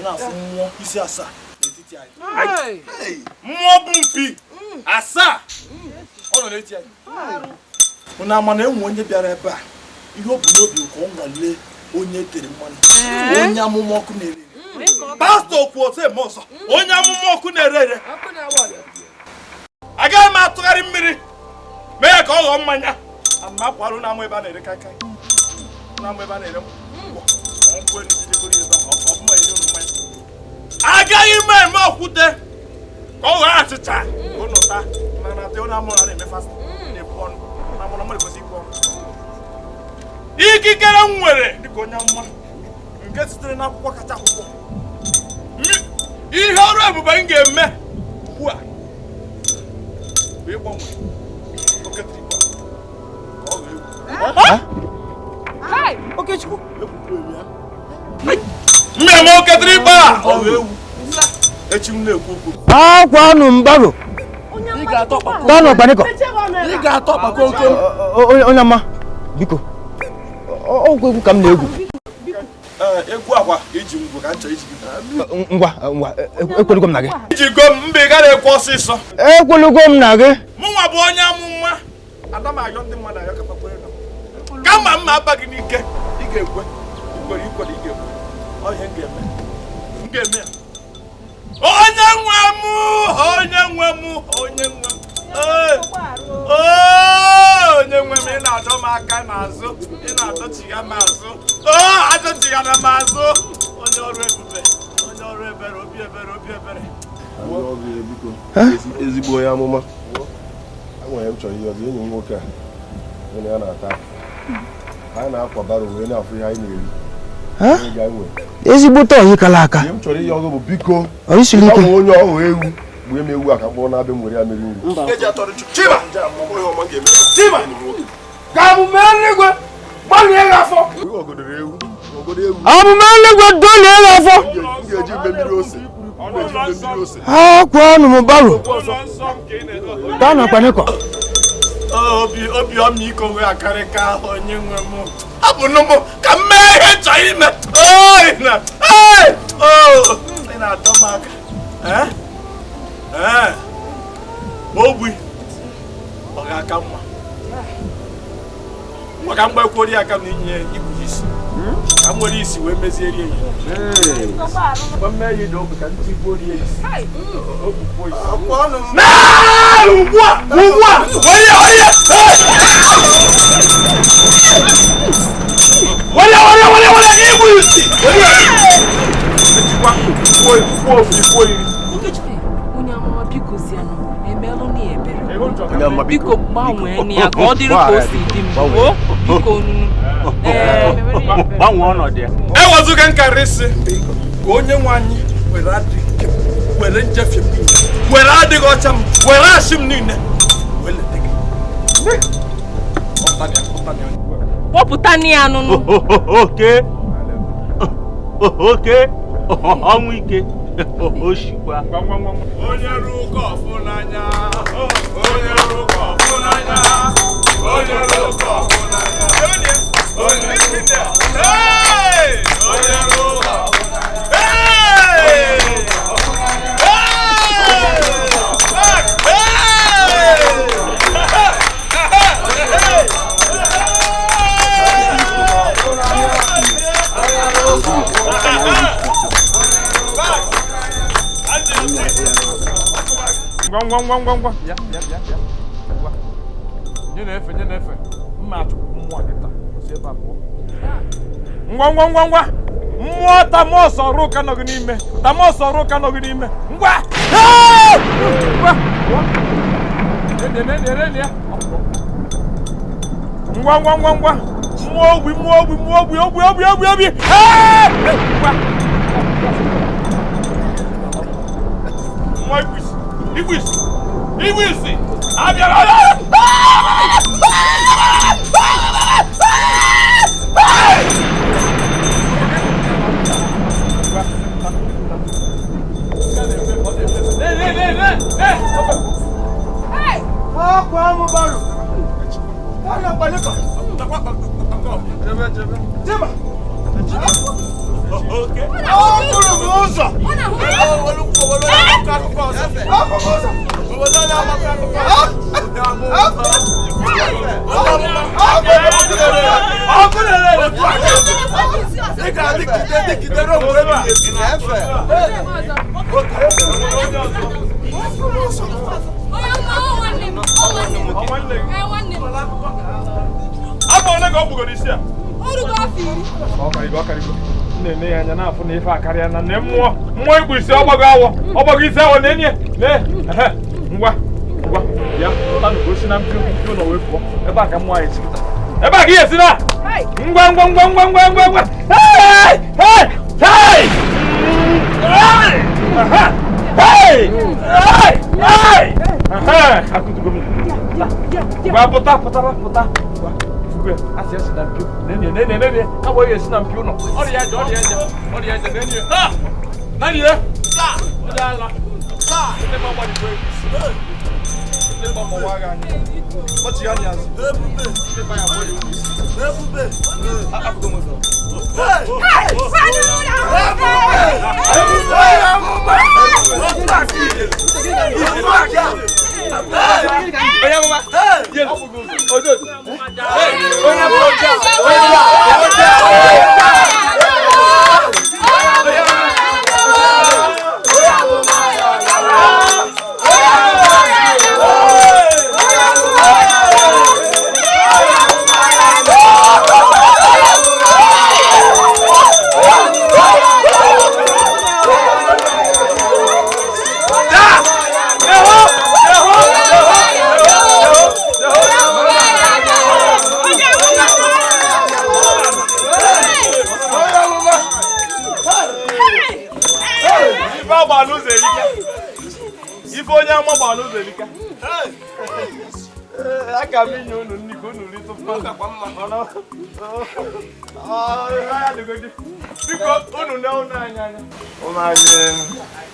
na-afụ mmụọ isi asaa n'etiti anyị. Mmụọ bụ mpi asaa ọ nọ n'etiti anyị. Unu ama na enwe onye bịara ebe a ihe o bu n'obi ka ọ nwalee onye tere mmanụ, onye amụma ọkụ na-ere ere. Pastọ kwuo otu eme ọzọ, onye amụma ọkụ na-ere ere. Agaghị m atụgharị mmiri mee ya ka ọ ghọọ mmanya. Ana m akwarụ na-amụ ebe a na-ere kaikai, na-amụ ebe a na-ere ngwọ, nkwụ elu jidegoro ebe a, ọ bụ mmanya unu mmanya. Agaghị m eme okwute ka ọ ghọọ achịcha unu taa. Mana na onye amụrụ na-eme fast na-ebu ọnụ na amụrụ mmadụ kwesịrị ibu ọnụ. Ikikere m nwere dịka onye amụma nke sitere n'akwụkwọ kacha akwụkwọ, ihe ọrụ ebube m ga-eme ugbu a bụ ịgbanwe oketirikpa ka ọ ghọọ ewu. Okechukwu. Mmemme oketirikpa a ọ ghọọ ewu. Echi m na-ekwu okwu. Akwa nụ mbaro. Tọnụ ọkpanikọ. Ị ga-atọ ọkpakọ oke. Onye ama biko. Ọgwụ egwu ka m na-egwu. Egwu akwa iji ngwa ka m chọrọ iji gị. Ngwa ngwa, ekwelugo m na gị. Iji go m mba, ị gaghị ekwe ọsịsọ. Ekwelugo m na gị. Mụnwa bụ onye amụma. Ada m ayọ ndị mmadụ ayọ ka fa kwere na m. Kama mma aba gị n'ike, ị ga-ekwe. Ikwere ikwere ị ga-ekwe. Ọ ihe m ga-eme. M ga-eme ya. Onye nwe m, onye nwe m, onye nwe m. Ee, onye nwe m, ị na-adọ m aka n'azụ, ị na-adọchigha m azụ. Oo, adọchighana m azụ. Onye ọrụ ebube, onye ọrụ ebere, obi ebere, obi ebere. Ezigbo onye amụma, enwere m chọrọ ihe ọzọ. Enyi m nwoke a mụ na ya na-ata, anyị na-akwa baro wee na-afụ ihe anyị na-eri. Ezigbo ọyị kala aka. Ihe m chọrọ ihe ọzọ bụ biko Ọyị siri ike. Gbanwee onye ọhụụ ewu, gbuo m ewu a ka mkpụrụ na-abịa m were ya mere nri. Ka amụma eluigwe gbalie gị afọ. Ogodoro ewu, ogodo ewu. Amụma eluigwe dolie gị afọ. M ga-eji mgbe mmiri ose, m ga-eji mgbe mmiri ose. Akwa nụ mbaro. Tọnụ ọkpanikọ. Obi obi ọmịiko wee akarịka onye nwe m. Abụ m ka m mee ihe chọrọ ime. Ị na-adọ m aka. Ogbi ọ ga-aka mma. Ngwa ka m gbakwuo aka m n'inye ibu isi. Ka m nwere isi wee meziere ya. Ugbu a, ugbu a, onye onye were were were were igbu isi. Ejikwa kwuo kwuo kwuo iri. Onye amụma biko zianụ emelụ na ebere. Biko gbanwee ya ka ọ dịrị ka o si dị mbụ. Biko nunu. Gbanwee ọnọdụ ya. Ewezụga nkarịsị ka onye nwe anyị were adịghị ike m, were njefe m niile, were adịghị ọcha m, were asị m niile, wee leta gị. Kpọpụta ya nụnụ. Oke oke ọnwụ ike oshikwa. Onye rụkọ ọfụnanya, onye rụkọ ọfụnanya, onye rụkọ ọfụnanya, onye rụkọ, onye rụkọ, ngwa ngwa ngwa ngwa, bịa bịa bịa bịa, ngwa, nye na-efe, nye na-efe, mma achụpụ mmụọ kịta si ebe a pụọ. Ngwa ngwa ngwa ngwa, mmụọ tamọs ọrụ ụka nọ gị n'ime, tamọs ọrụ ụka nọ gị n'ime, ngwa ngwa ngwa ngwa ngwa ngwa, mmụọ ogbi, mmụọ ogbi, mmụọ ogbi, ogbi ogbi ogbi ogbi, ngwa mmụọ igwisi, igwisi, igwisi, abịara. Akwa mbaro. Tọnụ ọkpanikọ. Jebe. Jeba. Mmụọ ikpu isi ọgbago awọ ọgbago isi awọ na-enye ngwa ngwa ya pụtanụ ka o si na mpio ụlọ wee pụọ ebe a ka mmụọ anyị sikịta ebe a ka ihe si na ngwa ngwa ngwa ngwa ngwa ngwa ngwa hey hey hey hey hey hey akụtugo m ngwa pụta pụta pụta asị esi na mpio nenye nenye nenye abụghị esi na mpio ụlọ ọrịa aja ọrịa aja ọrịa aja nenye ha nenye onye ala ndị ma gbalịkwa ndị ma mọwa agha anyị ọchị ya n'azụ ndị ma ya abụghị ebube apụgo m ụzọ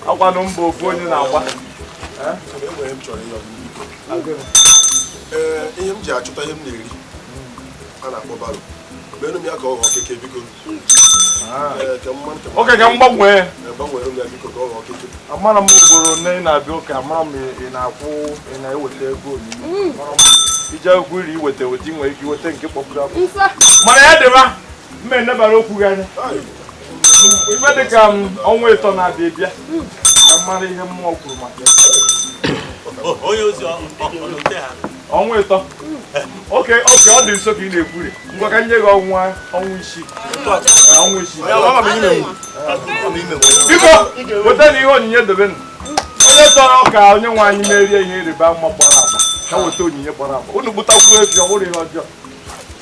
Akwanụ mba ofu onye na-agba. Ihe m ji achọta ihe m na-eri a na-akpọ baro merụ m ya ka ọ ghọọ keke biko. Oke ka m gbanwee gbanwere m ya biko ka ọ ghọọ keke. Amara m ugboro nne ị na-abịa ụka amara m ị na-akwụ ị na-eweta ego onyinye ije okwu iri iweta eweta ị nwere ike iweta nke kpọpụrụ akpụ mana ya dịba mma enebara okwu gị anya ife dị ka ọnwa ịtọ na-abịa bịa ka mara ihe mmụọ kwuru maka ya. Ọnwa ịtọ oke oke ọ dị nso ka ị na-ekwuri ngwa ka nye gị ọnwa isii ọnwa isii biko weta na ihe onyinye dobenụ onye chọrọ ka onye nwe anyị merie ihe ịrịba ama gbara agba ka weta onyinye gbara agba unu gbutakwuo efi ọ bụrụ ihe ọjọọ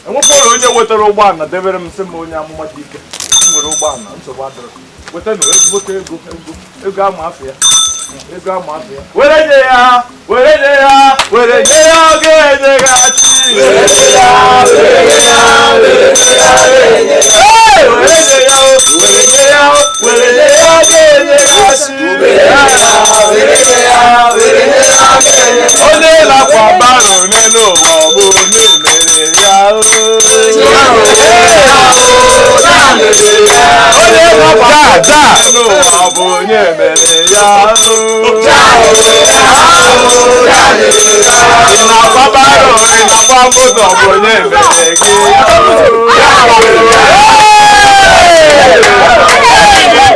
enwekwara onye wetara ụgbọala debere m sị m onye amụma dị ike m nwere ụgbọala nsogbu adịrọ wetanụ ezigbote ego ego ego ama afọ ya ego ama afọ ya were nye ya were nye ya were nye ya ọ ga-enyeghachi were nye ya were nye ya were nye ya were nye ya were nye ya were nye ya were nye ya ọ ga-enyeghachi were nye ya were nye ya were nye ya ọ ga-enyeghachi onye na-akwa baro n'elu ụwa ọ bụ onye mere ya onye na-akwa n'elu ụwa ọ bụ onye mere ya ị na-agba baro ị na-agba moto ọ bụ onye mere gị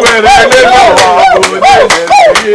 were n'elu ụwa ọ bụ onye mere gị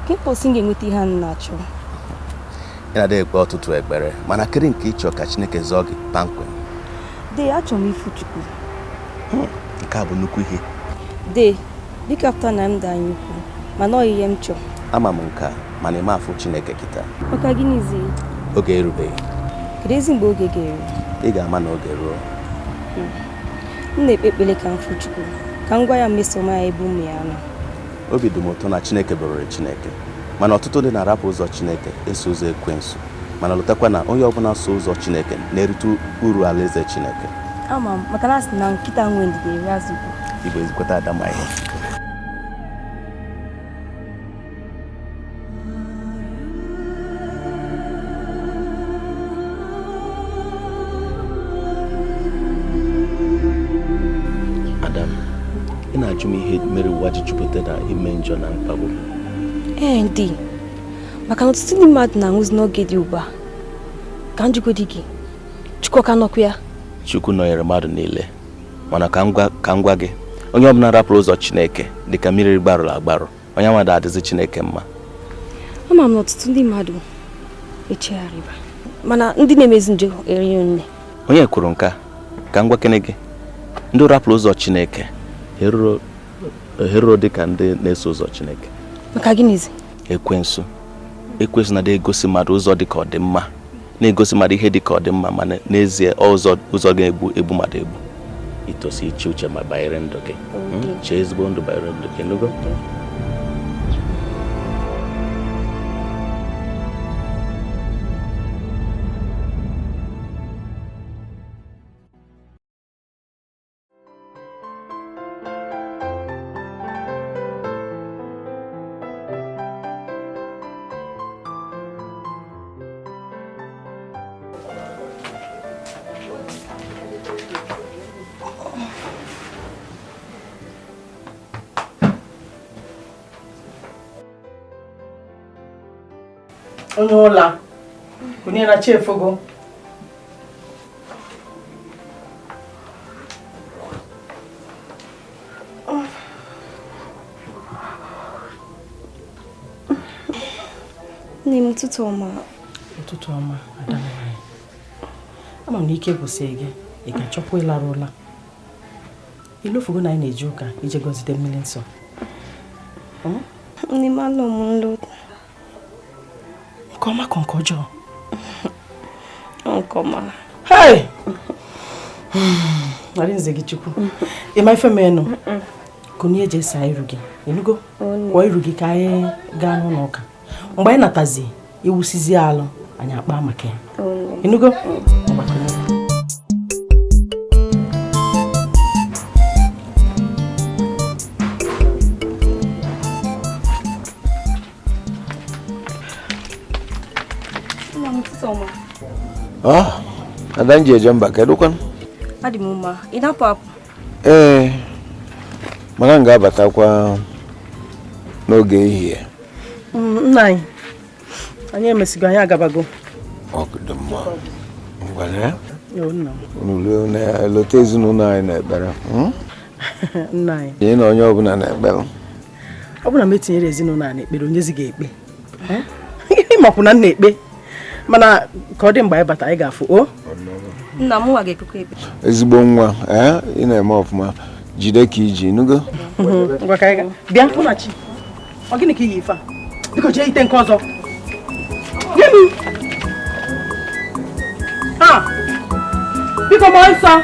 Ka m ga-enweta ihe a na-achọ. Ị na-adị ekpe ọtụtụ ekpere mana kedu nke ị chọrọ ka Chineke zọọ gị kpamkpam? Dee, achọrọ m ifu Chukwu. Nke a bụ nnukwu ihe. Dee, biko afta na m dị anyị ukwu mana ọ ihe m chọrọ. Ama m nke a, mana ime afụ Chineke kịta. Maka gịnịzi? Oge erubeghị. Kedu ezi mgbe oge ga-eru? Ị ga-ama na oge ruo. M na-ekpe ekpere ka m fụ Chukwu, ka m gwa ya mmeso ọma ya ebe ụmụ ya nọ. Obi dị m ụtọ na Chineke bụrụrụ Chineke, mana ọtụtụ ndị na-arapụ ụzọ Chineke eso ụzọ ekwensu, mana lụtakwa na onye ọbụla so ụzọ Chineke na-erite uru alaeze Chineke. Ama m, maka na asị na nkịta nwe ndidi eri azụ ukwu. Igbo ezikweta ada ma ihe. Adam, ị na-ajụ m ihe mere ụwa ji jupụta na ime njọ na mkpagbu. Ee, ndị maka na ọtụtụ ndị mmadụ na-anwụzi n'oge dị ugbu a. Ka njikọ dị gị, Chukwu ka nọkwa ya. Chukwu nọnyere mmadụ niile, mana ka m gwa gị, onye ọbụla rapụrụ ụzọ Chineke dị ka mmiri gbarụrụ agbarụ, onye amadụ adịzi Chineke mma. Ama m na ọtụtụ ndị mmadụ echegharịba, mana ndị na-emezi njọ erighị nne. Onye kwuru nke a? Ka m gwakene gị, ndị rapụrụ ụzọ Chineke heruro dị ka ndị na-eso ụzọ Chineke. Maka gịnịzi? Ekwensu na-adị egosi mmadụ ụzọ dị ka ọ dị mma, na-egosi mmadụ ihe dị ka ọ dị mma, mana n'ezie ụzọ ga-egbu egbu mmadụ egbu. Itosi iche uche ma banyere ndụ gị. Chee ezigbo ndụ banyere ndụ gị, nụgo? Onye ụla onye na chefugo. Nne m, ụtụtụ ọma. Ụtụtụ ọma, ada nwanyị. Ama m na ike gwụsịrị gị, ị ga-achọkwa ịlara ụla. Ilofugo na anyị na-eje ụka ije gọzite mmiri nsọ. Nne m, alọ m nlọ. Nke ọma ka nke ọjọọ? Nke ọma. Hey! Arinze gị Chukwu. Ị ma ife menụ? Kụnye eje saa iru gị. Ịnụgo? Kwọọ iru gị ka anyị gaa n'ụlọ ụka. Mgbe anyị natazi, iwusizi alụ, anyị akpa maka ya. Ịnụgo? Ah, ada nje eje mba, kedu kwanụ? Adị m mma, ị na-apụ apụ? Ee, mana m ga-abatakwa n'oge ehihie. Nna anyị, anyị emesigo, anyị agabago. Ọ dị mma. Ngwa na unu na-elote ezinụlọ anyị n'ekpere. Nna anyị. Anyị na onye ọbụla na-ekpere. Ọ bụrụ na m etinyere ezinụlọ a n'ekpere, onyezi ga-ekpe. Ịmakwu na m na-ekpe. Mana ka ọ dị mgbe anyị bata, anyị ga-afụ o. Nna m nwa ga-ekpekwa ekpe. Ezigbo nwa, ị na-eme ọfụma, jide ka iji, nụgo? Ngwa ka anyị gaa. Bịa, Munachi. Ọ gịnị ka ị yi ife a? Biko jee ite nke ọzọ. Nye m. Ha! Biko ma ọsọ.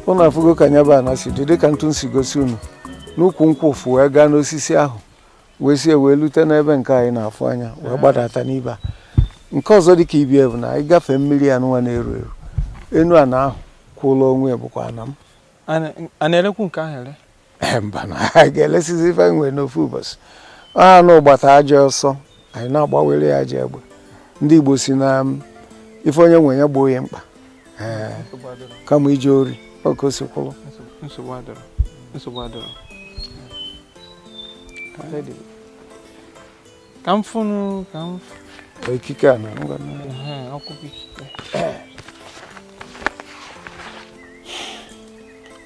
Unu afụgo ka nya bụ ana si dị dịka ntụ nsi gosi unu n'ukwu nkwụ fụ wee gaa n'osisi ahụ wee sie wee lute n'ebe nke anyị na-afụ anya wee gbadata n'ibe a. Nke ọzọ dịka ibie bụ na anyị gafee mmiri anụnwa na-eru eru enu ana ahụ kwụlụ onwe bụkwa ana m. A na-erekwu nke ahụ ere? Mba, na anyị ga-elesizi ife anyị nwere n'ofu ụbọchị. Anụ gbata ajọ ọsọ anyị na-agbawere ya ajọ egbe. Ndị Igbo si na ife onye nwe ya gboo ya mkpa, kama ije ori oke o si kwụrụ. Nsogbu adịrọ, nsogbu adịrọ. Ka m fụnụ, ka m fụ. Ikike a na ngwa na. Akwụkwọ ikike.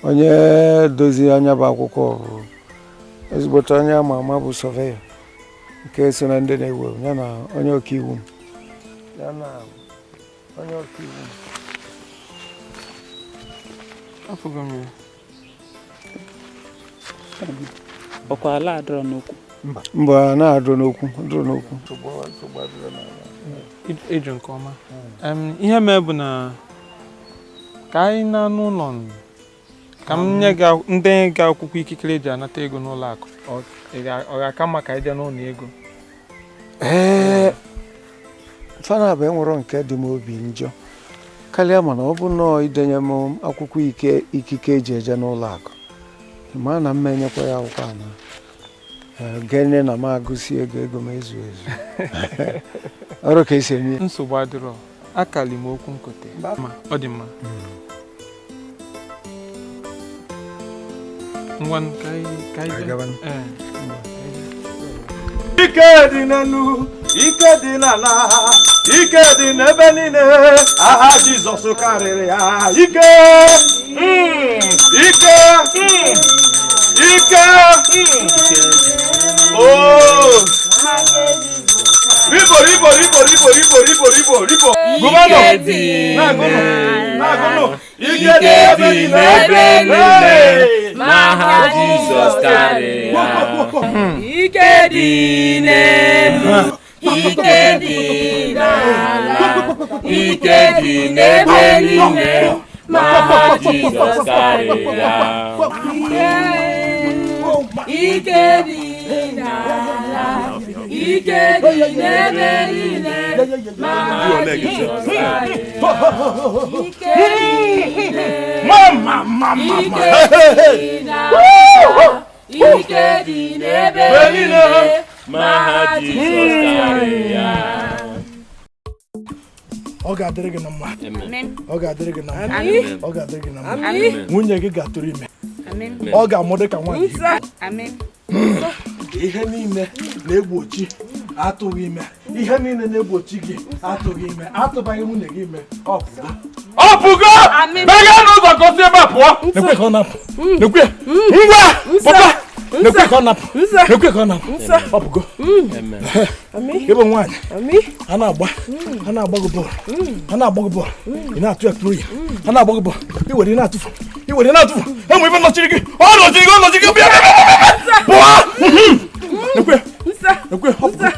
Onye dozie anya bụ akwụkwọ bụ ezigbote onye ama ama bụ sọveya nke so na ndị na-ewu ewu, ya na onye ọkaiwu m. Ya na onye ọkaiwu m. Afụgo m ya. Ọkwa ala adọrọ n'okwu. Mba, na-adọ n'okwu, adọrọ n'okwu. Ịjụ nke ọma. Ihe mee bụ na ka anyị na n'ụlọ ka m nye gị ndenye gị akwụkwọ ikikere eji anata ego n'ụlọ akụ. Ọ ga-aka mma ka anyị jee n'ụlọ ego. Ee, fana bụ enwero nke dị m obi njọ karịa, mana ọ bụ nnọọ idenye m akwụkwọ ikike eji eje n'ụlọ akụ, ma na m enyekwa ya akwụkwọ ana gene na m agụsi ego ego m ezu ezu. Ọrụ ka esi eme. Nsogbu adịrọ, akali m okwu nkote. Ma ọ dị mma. Ngwa ka anyị gabanụ. Ike dị n'elu, ike dị n'ala, ike dị n'ebe niile, aha Jizọs karịrị ya. Ike, ike, ike, oh! Ribo, ribo, ribo, ribo, ribo, ribo, ribo, ribo. Gụmanụ, na-agụnụ, na-agụnụ. Ike dị n'ebe niile, n'aha Jizọs karịrị ya. Ike dị n'elu, ike dị n'ala, ike dị n'ebe niile, n'aha Jizọs karịrị ya. Ike dị n'ala, ike dị n'ebe niile, n'aha Jizọs karịrị ya. Ike dị n'elu, ike dị n'ala, ike dị n'ebe niile, n'aha Jizọs karịrị ya. Ọ ga-adịrị gị na mma. Ọ ga-adịrị gị na mma. Ọ ga-adịrị gị na mma. Nwunye gị ga-atụrụ ime. Ọ ga-amụ dị ka nwaanyị. Ihe niile na-egbochi atụghị ime. Ihe niile na-egbochi gị atụghị ime. Atụbaghị nwunye gị ime. Ọ pụgo. Ọ pụgo! Meghe n'ụzọ ka o si ebe a pụọ. Nekwe ka ọ napụ. Nekwe. Ngwa! Papa! Nekwe ka ọ napụ. Nekwe ka ọ napụ. Ọ pụgo. Ebe nwaanyị. A na-agba. A na-agba gị bọọlụ. A na-agba gị bọọlụ. Ị na-atụ ya tụrụ ya. A na-agba gị bọọlụ. I were ị na-atụfu. I were ị na-atụfu. Enwe ife nọchiri gị. Ọ nọchiri gị, ọ nọchiri gị. Bịa, bịa, bịa, bịa. Pụọ! Nekwe. Nekwe, ọ pụgo.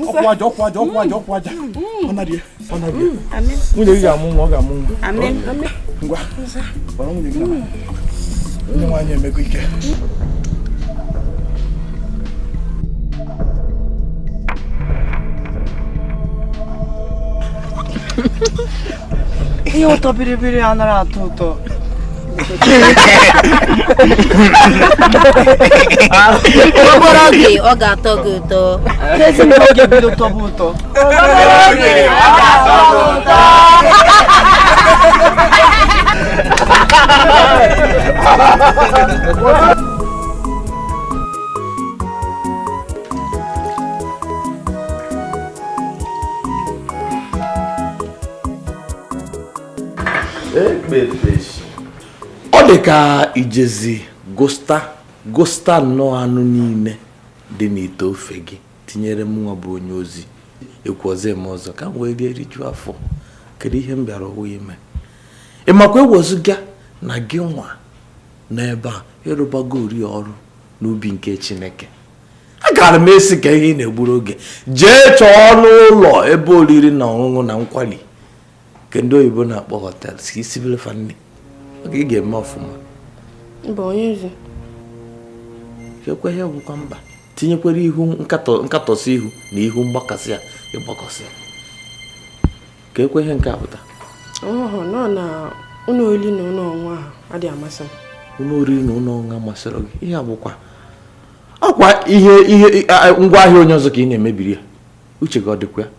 Ọkwụ aja, ọkwụ aja, ọkwụ aja, ọkwụ aja. Ọ narị, ọ narị. Nwunye gị ga-amụ nwa, ọ ga-amụ nwa. Ngwa, kpọrọ nwunye gị na. Onye nwaanyị emego ike. Ihe ụtọ biribiri anaghị atọ ụtọ. Obere oge ọ ga-atọ gị ụtọ. Ezi mgbe oge bido tọba ụtọ. Obere oge ọ ga-atọ gị ụtọ. Ọ dị ka ijezi gosta nnọọ anụ niile dị n'ite ofe gị tinyere m nwa bụ onye ozi ekwuozi m ọzọ ka m wee rie rijuo afọ. Kedu ihe m bịara ụwa ime? Ị makwa ewezụga na gị nwa n'ebe a ịrụbago ori ọrụ n'ubi nke Chineke. Agara m esi ka ihe ị na-egburu oge jee chọọ n'ụlọ ebe oriri na ọṅụṅụ na nkwali nke ndị oyibo na-akpọ hotel si isibere fa nne. Ị ga-eme ọfụma. Mba, onye ozi. Kekwe ihe bụkwa mba. Tinyekwere ihu nkatọsị ihu na ihu mgbakasị ya ịgbakọsị. Ka ekwe ihe nke a pụta. Ọhụ nọ na ụlọ oriri na ụlọ ọṅụṅụ ahụ adịghị amasị m. Ụlọ oriri na ụlọ ọṅụṅụ amasịrị gị. Ihe a bụkwa ọkwa ihe ngwaahịa onye ọzọ ka ị na-emebiri ya. Uche gị ọ dịkwa ya?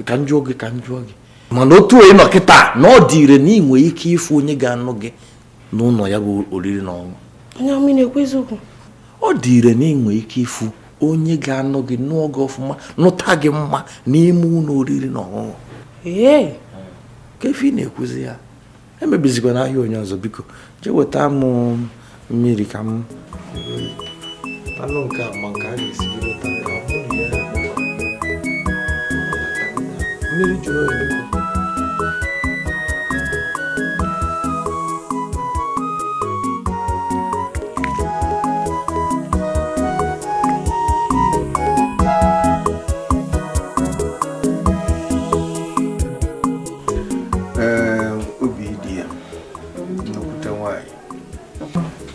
Ka m jụọ gị. Mana otu onye nọ kịta na ọ dị ire na ị nwere ike ịfụ onye ga-anụ gị n'ụlọ ya bụ oriri na ọṅụṅụ. Onye amị na-ekwu eziokwu. Ọ dị ire na ị nwere ike ịfụ onye ga-anụ gị nụọ gị ọfụma nụta gị mma n'ime ụlọ oriri na ọṅụṅụ. Ee. Ka efe ị na-ekwuzi ya emebizikwa n'ahịa onye ọzọ biko jee weta m mmiri ka m anụ nke a ma nke a ga-esi bido taa ya ọ bụrụ ya mmiri jụrụ oyi biko.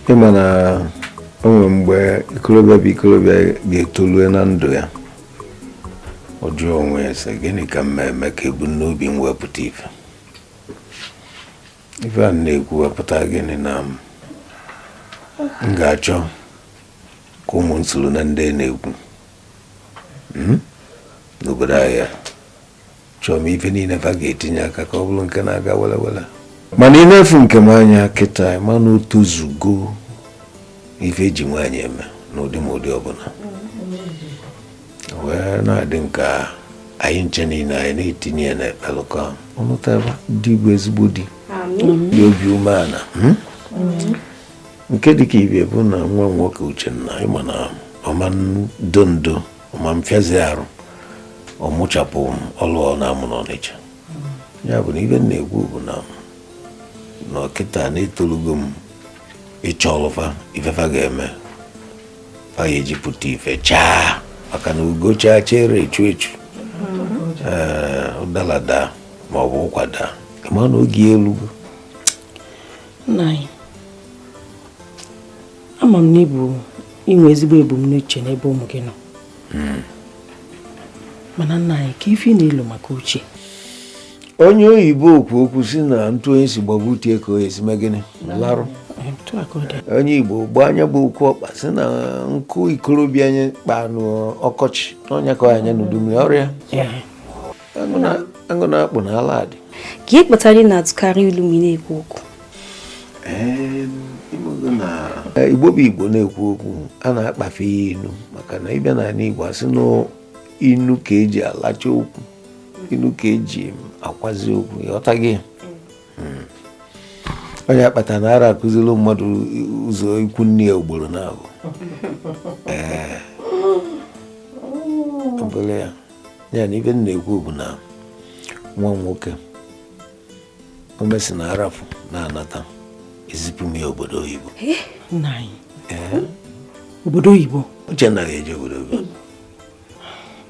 Ịma na o nwere mgbe ikorobịa bụ ikorobịa ga-etolue na ndụ ya ọ jụọ onwe ya sị gịnị ka m eme ka ebumnobi m wepụta ife ife a na-ekwu wepụta gịnị na m ga-achọ ka ụmụ m soro na ndị na-ekwu n'obodo ahịa chọọ m ife niile fa ga-etinye aka ka ọ bụrụ nke na-aga wele wele mana ị na-efu nke m anya kịta mana o tozugo ife eji nwaanyị eme n'ụdị ma ụdị ọbụla wee na-adị nka anyị nche niile anyị na-etinye ya n'ekpelụkọ ọnụtaba di bụ ezigbo di dị obi umeala nke dịka ibe bụ na nwa nwoke Uchenna ịma na ọma ndo ndo ọma mfịazi arụ ọ mụchapụ ọlụ ọ na-amụ n'Ọnịcha ya bụ na ibe m na-ekwu bụ na n'ọkịta na-etolugo m ịchọ ọlụfa ifefa ga-eme fa ya ejipụta ife chaa maka na ugo chaa chere echu echu ee ụdala daa ma ọ bụ ụkwa daa ịma na oge elugo. Nna anyị, ama m na ịbụ inwe ezigbo ebumnuche n'ebe ụmụ gị nọ. Mana nna anyị, ka ife ị na-elo maka uche. Onye oyibo okwu okwu si na ntụ onye si gbabutie ka onye si mee gịnị larụ. Onye Igbo gbaa anya bụ okwu ọkpa si na nkụ ikorobịa anyị kpa n'ọkọchị n'ọnya ka anya n'udu mmiri ọrịa aṅụ na-akpụ n'ala adị. Ka ihe kpatara ị na-atụkarị ilu ma ị na-ekwu okwu? Igbo bụ Igbo na-ekwu okwu a na-akpafe ya inu maka na ịbịa n'ala Igbo asị na inu ka eji alacha okwu inu ka eji akwazi okwu ịghọta gị. Onye akpata na ara akụziri mmadụ ụzọ ikwu nne ya ugboro na-abụ ee obere ya ya na ibe m na-ekwu bụ na nwa m nwoke o mesi na arafụ na-anata ezipụ m ya obodo oyibo. Nna anyị, obodo oyibo? Uchenna ga-eje obodo oyibo.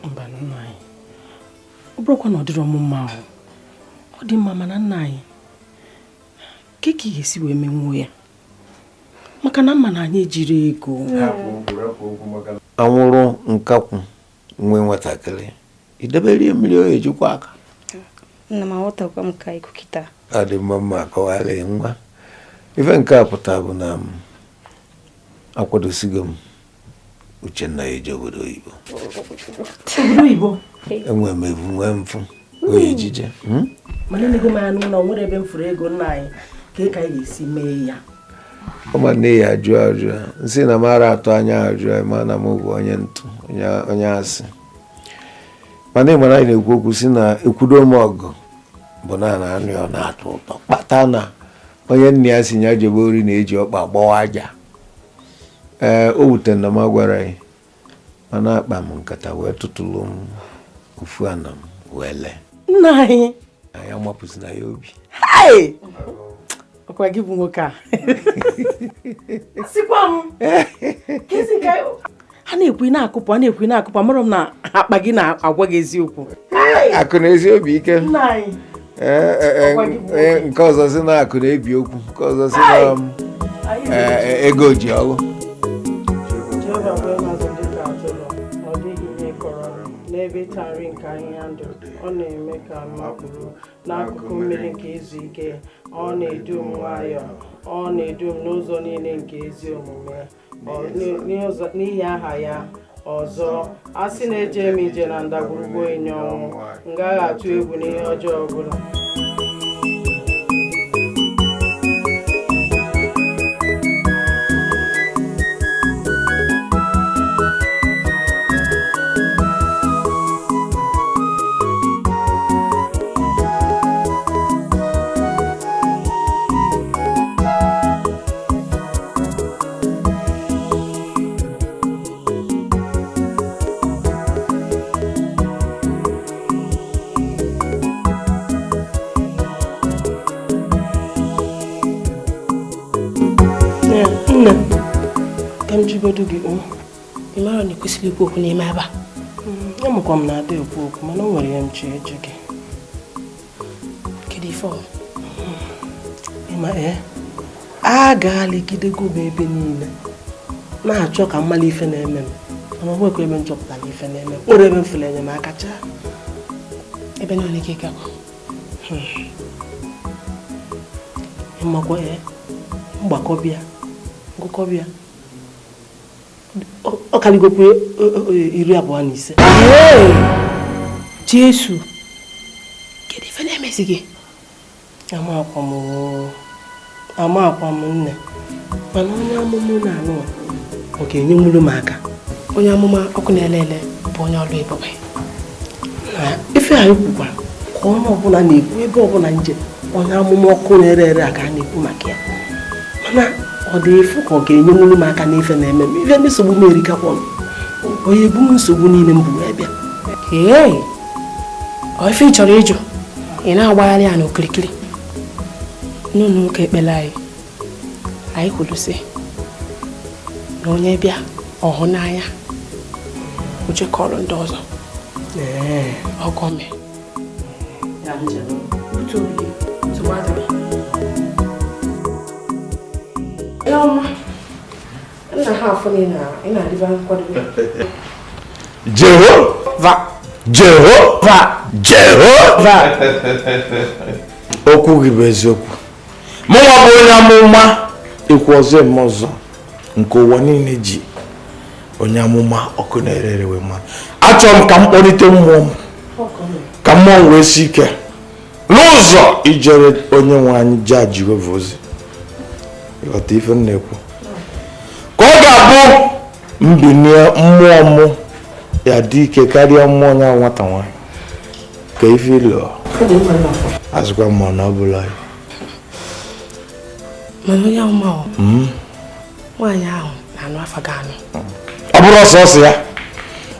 Mba nna anyị, ọ bụrụkwa na ọ dịrọ m mma ahụ ọ dị mma mana nna anyị ka ị ga-esi wee menwuo ya maka na mma na anyị ejiri ego. Anwụrụ nkakwụ nwe nwatakịrị idebere mmiri o ejikwa aka. Nna m aghọtakwa m ka ikuku kịta. Ọ dị mma mma akọwara nwa ife nke a pụta bụ na m akwadosigo m Uchenna eje obodo oyibo. Obodo oyibo? Enwe m evu nwee mfụ oyi ejije. Mana enego m anya n'ụlọ nwere ebe m furu ego nna anyị ka anyị ga-esi mee ya. Ọ ma nne ya ajụ ajụ nsị na m ara atụ anya ajụ ma na m bụ onye ntụ onye asị mana ị mara anyị na-ekwu okwu si na ekwudo m ọgụ bụ na anụ ya na-atọ ụtọ kpata na onye nne ya si ya jebe ori na-eji ọkpa gbawa aja. Ee o wutere na m agwara ya mana akpa m nkata wee tụtụrụ m ofu ana m wee lee. Nna anyị anyị amapụzina ya obi. Ọkwa gị bụ nwoke a. Sikwa m ha na-ekwu na-akụpụ a na-ekwu na-akụpụ amara m na akpa gị na-agwa gị eziokwu. Akụ na ezi obi ike. Nna anyị. Nke ọzọ si na akụ na-ebi okwu, nke ọzọ si na ego ji ọlụ. N'ebe ịta nri nke ahịhịa ndụ, ọ na-eme ka m makpuru n'akụkụ mmiri nke izu ike, ọ na-edu m nwayọọ, ọ na-edu m n'ụzọ niile nke ezi omume n'ihi aha ya. Ọzọ, a sị na eje m ije na ndagwurugwu onyinyo ọnwụ, m gaghị atụ egwu n'ihe ọjọọ ọbụla. Nne, ka m jigodu gị o. Ị mara na ị kwesịrị ikwu okwu n'ime ebe a? Amụkwa m na ada ekwu okwu, mana o nwere ihe m chọrọ ịjụ gị. Kedu ife ọ? Ị ma a gaghaligidego m ebe niile na-achọ ka m mara ife na-eme m, mana o nwekwa ebe m chọpụtara ife na-eme m. Nwere ebe m fụrụ enyemaka chaa. Ebe na ole ka ị gakwa? Ị makwa mgbakọbịa ngụkọbịa ọ karịgokwa 25. Jesu, kedu ife na-emezi gị? Amakwa m nne, mana onye amụma na-anụ ọ ga-enyenwuru m aka. Onye amụma ọkụ na-ele ele bụ onye ọrụ ebube. Na ife anyị kwukwara ka onye ọbụla na-ekwu ebe ọbụla nje, onye amụma ọkụ na-ere ere a ka a na-ekwu maka ya. Mana ọ dị efu ka ọ ga-enyenwuru m aka n'ife na-eme m. Ife nsogbu m erikakwa m. Onye ebu m nsogbu niile m bụ wee bịa. Ee, ọ ife ị chọrọ ịjụ, ị na-agbagharị ya n'okirikiri. N'ụlọ ụka ekpere anyị, anyị kwuru sị na onye bịa ọhụ n'anya, uche kọrọ ndị ọzọ. Ọgọme. Jehova, Jehova, Jehova. Okwu gị bụ eziokwu. Mụnwa bụ onye amụma ekwu ọzọ eme ọzọ nke ụwa niile ji onye amụma ọkụ na-ere ere wee mara. Achọrọ m ka m kpọlite mmụọ m, ka mmụọ m wee si ike n'ụzọ ijere onye nwe anyị jaa Jehova ozi. Ịghọta ife m na-ekwu? Ka ọ ga-abụ mbinie mmụọ m ya dị ike karịa mmụọ ya nwata nwaanyị. Ka ife ịlụ azụkwa mmụọ na ọ bụla ya. Mana onye amụma ọ nwaanyị ahụ na-anụ afa gị anụ. Ọ bụrụ ọsọsọ ya,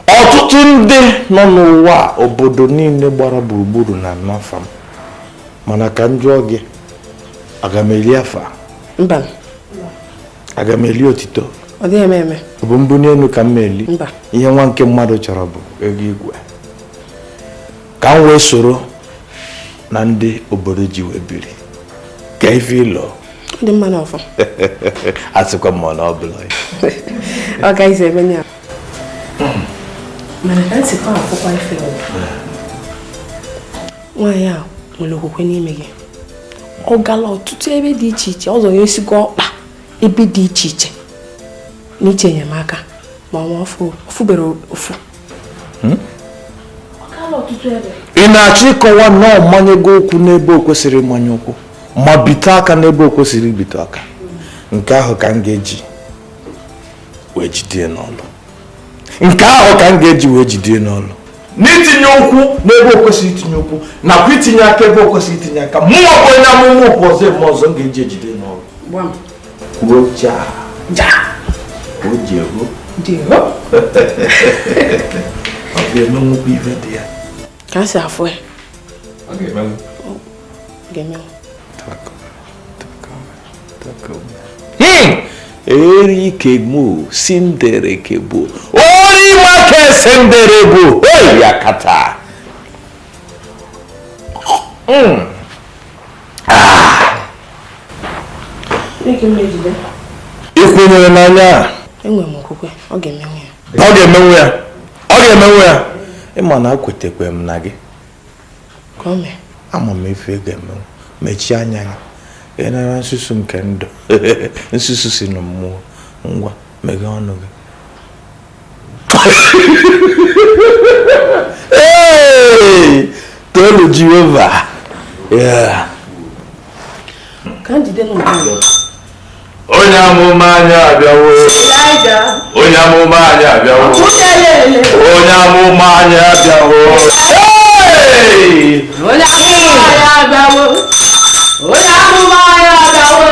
ọtụtụ ndị nọ n'ụwa obodo niile gbara gburugburu na anụ afa m. Mana ka m jụọ gị, aga m eli afa? Mba. Aga m eli otito? Ọ dịghị eme eme. Ọ bụ mbunye elu ka m eli? Mba. Ihe nwa nke mmadụ chọrọ bụ ego igwe. Ka m wee soro na ndị obodo ji wee biri. Ka ife ịlụ. Ọ dị mma n'ọfọ. Asịkwa m na ọ bụla. Ọ gaghịzi eme ya. Mana ka nsikwa akwụkwọ ife ọ. Nwaanyị a nwere okwukwe n'ime gị. Ọ gala ọtụtụ ebe dị iche iche, ọ zọrọ esigo ọkpa ebe dị iche iche n'iche enyemaka ma ọ fubere ofu. Ị na-achọ ịkọwa na ọ manyego okwu n'ebe o kwesịrị ịmanye okwu, ma bite aka n'ebe o kwesịrị ibite aka. Nke ahụ ka m ga-eji wee jide n'ọlụ. Nke ahụ ka m ga-eji wee jide n'ọlụ. N'itinye okwu n'ebe o kwesịrị itinye okwu, nakwa itinye aka ebe o kwesịrị itinye aka, mụnwa bụ onye amụma okwu ọzọ eme ọzọ m ga-eji ejide n'ọlụ. Kwuo jaa. Jaa. Kwuo jeho. Jeho. Ọ ga-emenwukwa ife dị ya. Ka a si afụ ya. Ọ ga-emenwu. Ga-emenwu. Erikemo sinderekebo orimake senderebo yakata. Ị kwenyere n'anya a? Enwere m okwukwe, ọ ga-emenwu ya. Ọ ga-emenwu ya. Ọ ga-emenwu ya. Ịma na akwetekwe m na gị. Ka o mee. Ama m ife ị ga-emenwu. Mechie anya gị. Ị nara nsusu nke ndụ. Nsusu si na mmụọ. Ngwa, meghee ọnụ gị. Hey! Toolu Jehova. Yeah. Ka m jide n'ụlọ. Onye amụma anyị abịawo. Onye amụma anyị abịawo. Onye amụma anyị abịawo. Hey! Onye amụma anyị abịawo. Onye amụma anyị abịawo.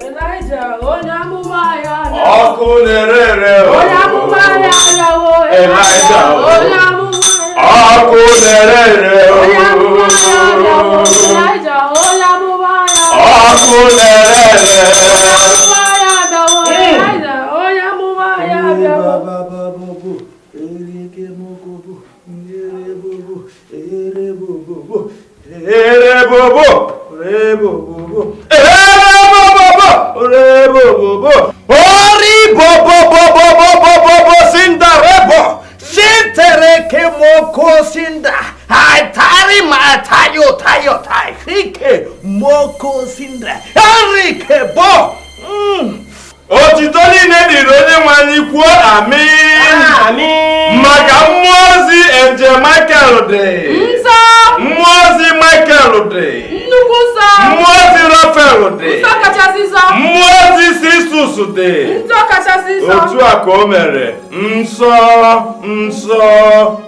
Elijah, onye amụma anyị. Ọkụ na-ere ere o. Elijah o. Ọkụ na-ere ere o. Elijah. Ọkụ na-ere ere o. Elijah o. Onye amụma anyị abịawo. Onye amụma ọkụ na-ere ere o. Otito niile dịrị onye nwe anyị kwuo amin. Maka mmụọ ozi Angel Michael dị. Nsọ. Mmụọ ozi Michael dị. Nnukwu nsọ. Mmụọ ozi Raphael dị. Nsọ kachasị nsọ. Mmụọ ozi Sisus dị. Nsọ kachasị nsọ. Otu a ka o mere. Nsọ, nsọ,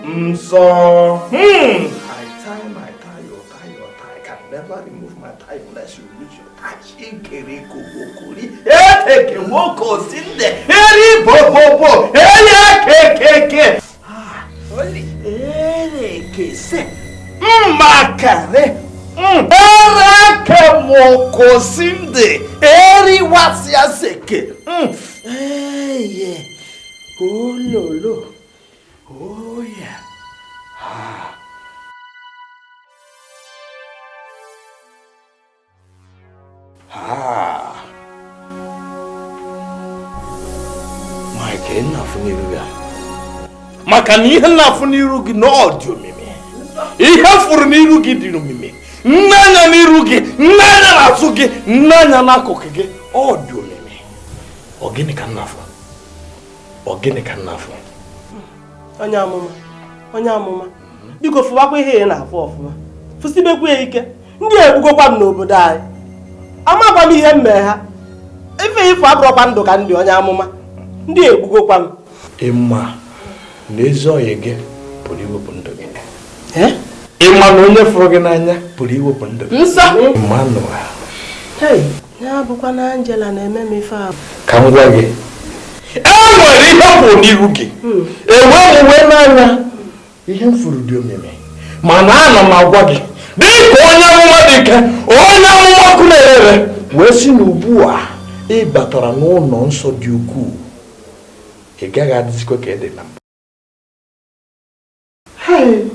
nsọ. I tie my tie, your tie, your tie. Can never remove my tie unless you lose your tie. Shikere kobokori. Eteke moko sinde. Eri bobobo. Eye kekeke. Ereke se. Makare. Ereke moko sinde. Eri wasia seke. Eye. Ololo. Oh yeah. Ah. Ah. Mike, enough n'iru ya. Maka na ihe na-afụ n'iru gị na ọ dị omimi. Ihe fụrụ n'iru gị dị omimi. Nne anya n'iru gị, nne anya n'azụ gị, nne anya n'akụkụ gị, ọ dị omimi. Ọ gịnị ka m na-afụ? Ọ gịnị ka m na-afụ? Onye amụma, onye amụma. Biko fụwakwa ihe ị na-afụ ọfụma. Fụsibekwa ya ike. Ndị egbugokwa m n'obodo anyị. Amakwa m ihe m mee ha. Ife ifụ abụrọkwa ndụ ka ndị onye amụma. Ndị egbugokwa m. Ịma na ezi ọyị gị pụrụ iwepụ ndụ gị. Ịma na onye fụrụ gị n'anya pụrụ iwepụ ndụ gị. Nsọ. Emmanuel. Hey, ya bụkwa na Angela na-eme m ife ahụ. Ka m gwa gị. E nwere ihe kwụ n'iru gị. Enwe m uwe n'anya. Ihe m furu dị omimi. Mana ana m agwa gị. Dịka onye amụma dị ike, onye amụma ọkụ na-ere wee si na ugbu a ị batara n'ụlọ nsọ dị ukwuu. Ị gaghị adịzikwa ka ị dị na mbụ. Hey,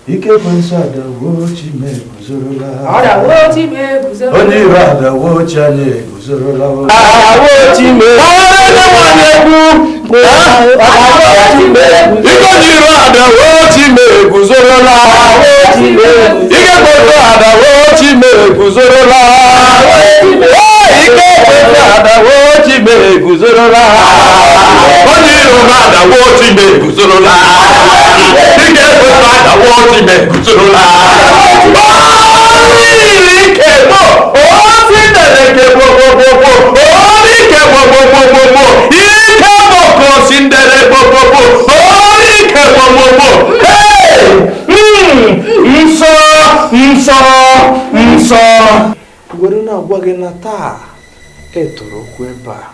Ike ekwensu adawo chi m eguzorola. Onye iro adawo chi anyị eguzorola. Awo chi m Ike onye iro adawo chi m eguzorola. Ike ekwensu adawo chi m eguzorola. Ike ekwensu adawo chi m eguzorola. Onye iro adawo chi m eguzorola. Ike ekwensu adawo chi m eguzorola. Ike bo osi ndereke bo bo bo bo. Ike bo bo bo bo bo. Ike bo kosi ndere bo bo bo. Ike bo bo bo. Hey! Nsọ nsọ nsọ. Were na-agwa gị na taa etoro okwu ebe a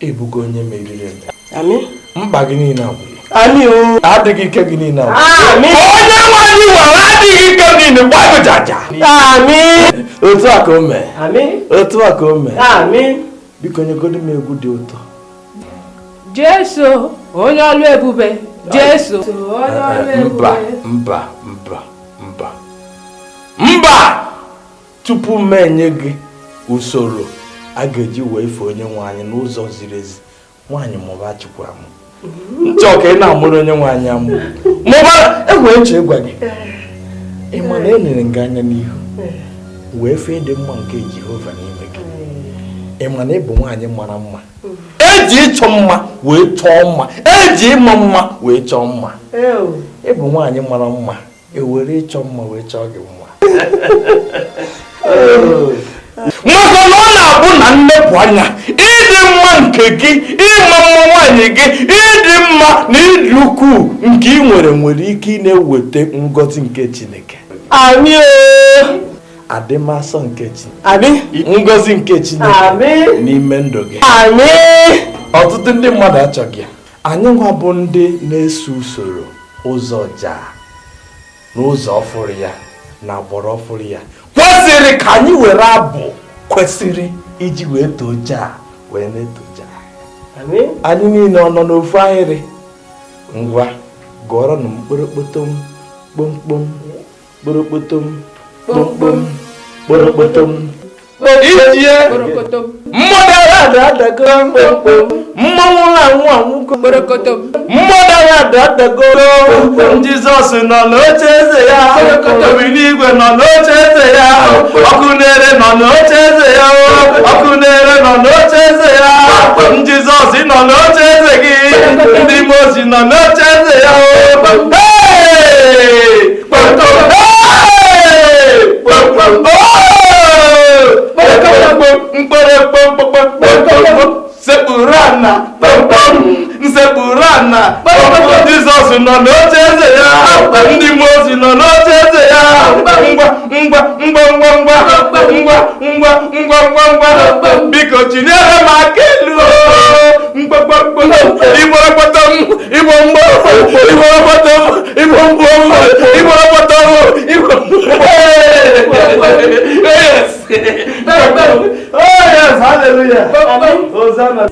ebugo onye meriri eme. Amị. Mkpa gị niile agwụla. Amị o. Adịghị ike gị niile agwụla. Amị. Onye nwe anyị were adịghị ike niile gbagụ jaja. Amị. Otu a ka o mee. Amị. Otu a ka o mee. Amị. Biko nyegodu m egwu dị ụtọ. Jesu onye ọlụ ebube. Jesu onye ọlụ ebube. Mba mba mba mba mba. Tupu m enye gị usoro a ga-eji wee fee onye nwe anyị n'ụzọ ziri ezi, nwaanyị mụba Chukwu amụ. Nchọ ka ị na-amụrụ onye nwe anyị amụ. Mụba egwe nchọ ịgwa gị. Ị ma na enyere gị anya n'ihu wee fee ịdị mma nke Jehova n'ime gị. Ị ma na ị bụ nwaanyị mara mma. Eji ịchọ mma wee chọọ mma. Eji ịma mma wee chọọ mma. Ị bụ nwaanyị mara mma. E were ịchọ mma wee chọọ gị mma. Maka na ọ na-abụ na nlepụ anya ịdị mma nke gị, ịma mma nwaanyị gị, ịdị mma na ịdị ukwuu nke ị nwere nwere ike ị na-eweta ngọzi nke Chineke. Amị o. Adịmasọ nke Chineke. Amị. Ngọzi nke Chineke. Amị. N'ime ndụ gị. Amị. Ọtụtụ ndị mmadụ achọghị ya. Anyị nwa bụ ndị na-eso usoro ụzọ jaa n'ụzọ ọfụrụ ya na agbọrọ ọfụrụ ya kwesịrị ka anyị were abụ kwesịrị iji wee too jaa wee na-eto jaa. Anyị niile ọ nọ n'ofu ahịrị? Ngwa gụọrọnụ m kpụrụkpụtụm kpomkpom kpụrụkpụtụm kpomkpom kpụrụkpụtụm. Ijie mmadụ ada adago mmanwụ anwụ anwụgo mmadụ ada adago. Jizọs nọ n'oche eze ya, obiligwe nọ n'oche eze ya, ọkụ na-ere nọ n'oche eze ya, ọkụ na-ere nọ n'oche eze ya. Jizọs nọ n'oche eze gị, ndị mmụọ ozi nọ n'oche eze ya. Hey! Sekpuru ana nsekpuru ana. Jizọs nọ n'oche eze ya, ndị mmụọ ozi nọ n'oche eze ya. Ngwa ngwa ngwa ngwa ngwa ngwa ngwa ngwa ngwa ngwa. Biko chinyere m aka elu. Mkpọmkpọ igborogbọtọm igbo mgbọ igborogbọtọm igbo mgbọ igborogbọtọm igbo. Yes. Oh yes, hallelujah. Hosanna.